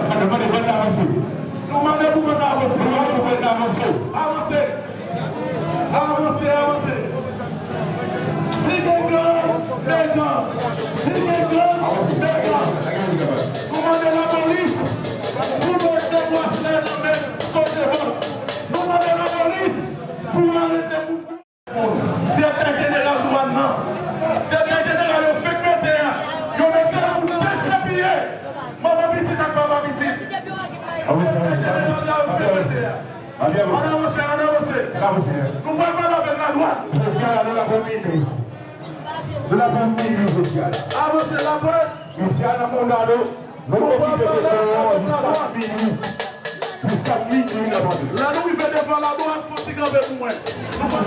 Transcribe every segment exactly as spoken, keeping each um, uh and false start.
Nou mande pou banda avanse. Nou mande pou banda avanse. Nou mande pou banda avanse. Avanse. Avanse, avanse. Si gen gang, men gang. Si gen gang, men gang. Nou mande lapolis pou mete bwasle nan men Cogebanque. Nou mande lapolis pou arete moun. Direktè jeneral dwàn nan, direktè jeneral yo fenk mete a, yo mete l pou dechepiye manman pitit ak papa pitit. Direktè jeneral la yo fenk mete a. Ann avanse, ann avanse. Nou pral pale avèk ladwàn. Jodi a la, nou la pou mini. Nou la pou mini jodi a la. Avanse, laprès. Jodi a nan Mondado. Nou okipe devan an jiska minui. Jiska minui n ap antre. Lè nou rive devan ladwàn, fò ti kanpe pou mwen. Nou pa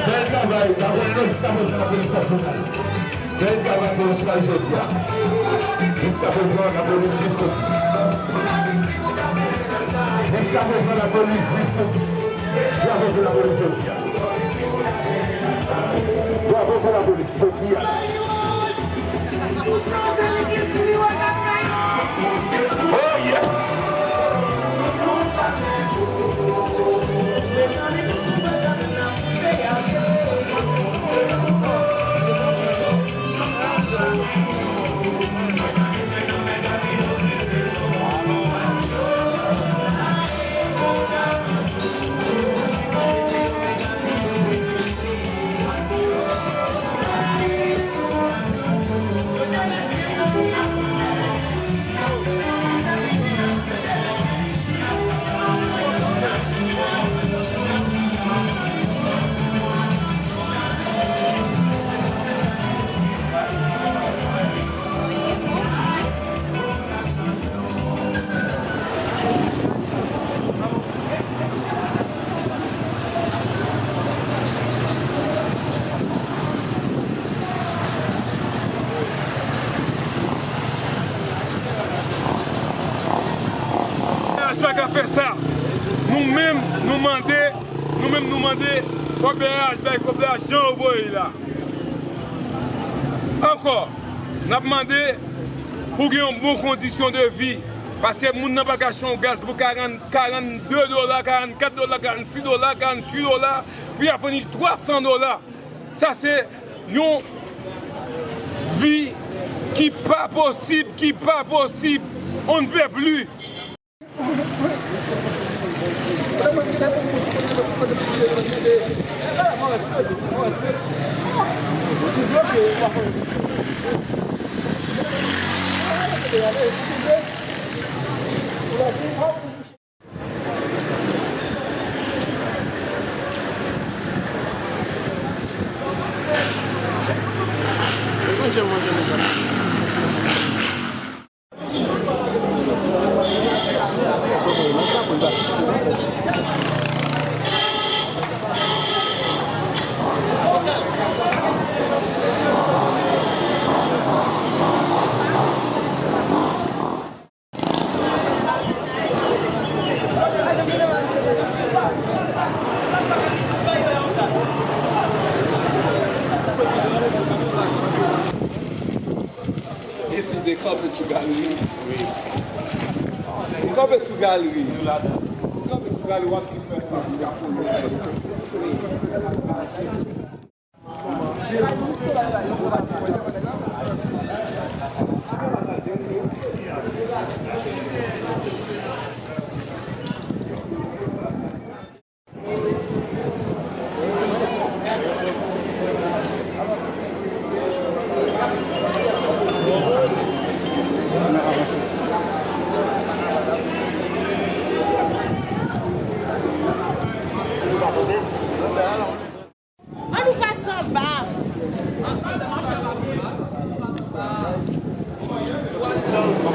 Bèl travay, bravo, jiska prezan lapolis nasyonal. Bèl travay pou nou chita jodi a. Jiska prezan, lapolis dis sou dis. Jiska prezan, lapolis dis sou dis. Bravo pou lapolis jodi a. Bravo pou lapolis jodi a. Oh, yes! P H pa ka fè sa. Nou menm, nou mande, nou menm, nou mande, fò P H bay kòb la jan yo voye la. Ankò, n ap mande pou gen yon bon kondisyon de vi, paske moun nan pa ka achte yon gaz pou karant, karannde dola, karannkat dola, karannsis dola, karannwit dola, pou y ap vann li twa san dola. Sa se yon vi ki pa posib, ki pa posib, on ne peut plus. Deside kanpe sou galeri. Wi. Ou kanpe sou galeri. Ou kanpe sou galeri, w ap vin fè sa. Ann nou pase anba.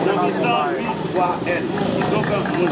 Nan mitan uit twa L. Donk, an gwo.